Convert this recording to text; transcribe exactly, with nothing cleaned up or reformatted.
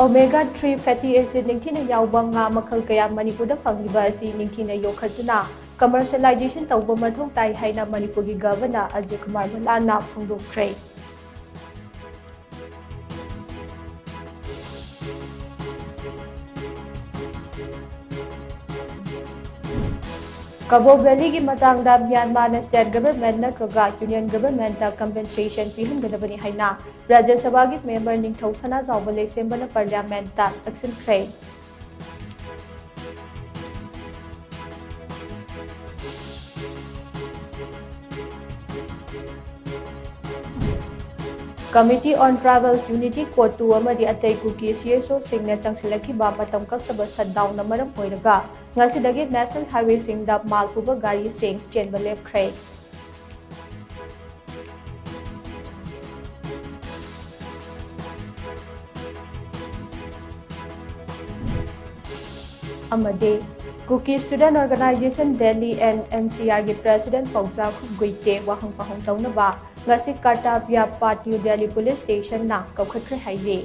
Omega three fatty acid ꯅꯤꯡꯊꯤꯅ ꯌꯥꯎꯕ ꯉꯥ ꯃꯈꯜ ꯀꯌꯥ ꯃꯅꯤꯄꯨꯔꯗ ꯐꯪꯂꯤꯕ ꯑꯁꯤ ꯅꯤꯡꯊꯤꯅ ꯌꯣꯛꯈꯠꯇꯨꯅ commercialization ꯇꯧꯕ ꯃꯊꯧ ꯇꯥꯏ ꯍꯥꯏꯅ ꯃꯅꯤꯄꯨꯔꯒꯤ Governor ꯑꯖꯌ ꯀꯨꯃꯥꯔ ꯚꯜꯂꯥꯅ ꯐꯣꯡꯗꯣꯛꯈ꯭ꯔꯦ꯫ ꯀꯕꯣꯛ ꯚꯦꯂꯤꯒꯤ ꯃꯇꯥꯡꯗ ꯃ꯭ꯌꯥꯟꯃꯥꯔꯅ state government ꯅꯠꯇ꯭ꯔꯒ union government ꯇ compensation ꯄꯤꯍꯟꯒꯗꯕꯅꯤ ꯍꯥꯏꯅ ꯔꯥꯖ꯭ꯌ ꯁꯚꯥꯒꯤ member ꯅꯤꯡꯊꯧ ꯁꯅꯥꯖꯥꯎꯕ ꯂꯩꯁꯦꯝꯕꯅ parliament ꯇ ꯇꯛꯁꯤꯟꯈ꯭ꯔꯦ꯫ Committee on Tribals Unity Code two ꯑꯃꯗꯤ ꯑꯇꯩ ꯀꯨꯀꯤ CSO ꯁꯤꯡꯅ ꯆꯪꯁꯤꯜꯂꯛꯈꯤꯕ ꯃꯇꯝ ꯀꯛꯇꯕ shutdown ꯅ ꯃꯔꯝ ꯑꯣꯏꯔꯒ ꯉꯁꯤꯗꯒꯤ national highway ꯁꯤꯡꯗ ꯃꯥꯜ ꯄꯨꯕ ꯒꯥꯔꯤꯁꯤꯡ ꯆꯦꯟꯕ ꯂꯦꯞꯈ꯭ꯔꯦ꯫ ꯑꯃꯗꯤ Kuki Student Organisation Delhi and NCR ꯒꯤ president ꯄꯧꯖꯥ ꯈꯨꯞ ꯒꯨꯏꯇꯦ ꯋꯥꯍꯪ ꯄꯥꯎꯍꯪ ꯇꯧꯅꯕ ꯉꯁꯤ ꯀꯔꯇꯕ꯭ꯌ ꯄꯥꯊ New Delhi police station ꯅ ꯀꯧꯈꯠꯈ꯭ꯔꯦ ꯍꯥꯏꯔꯤ꯫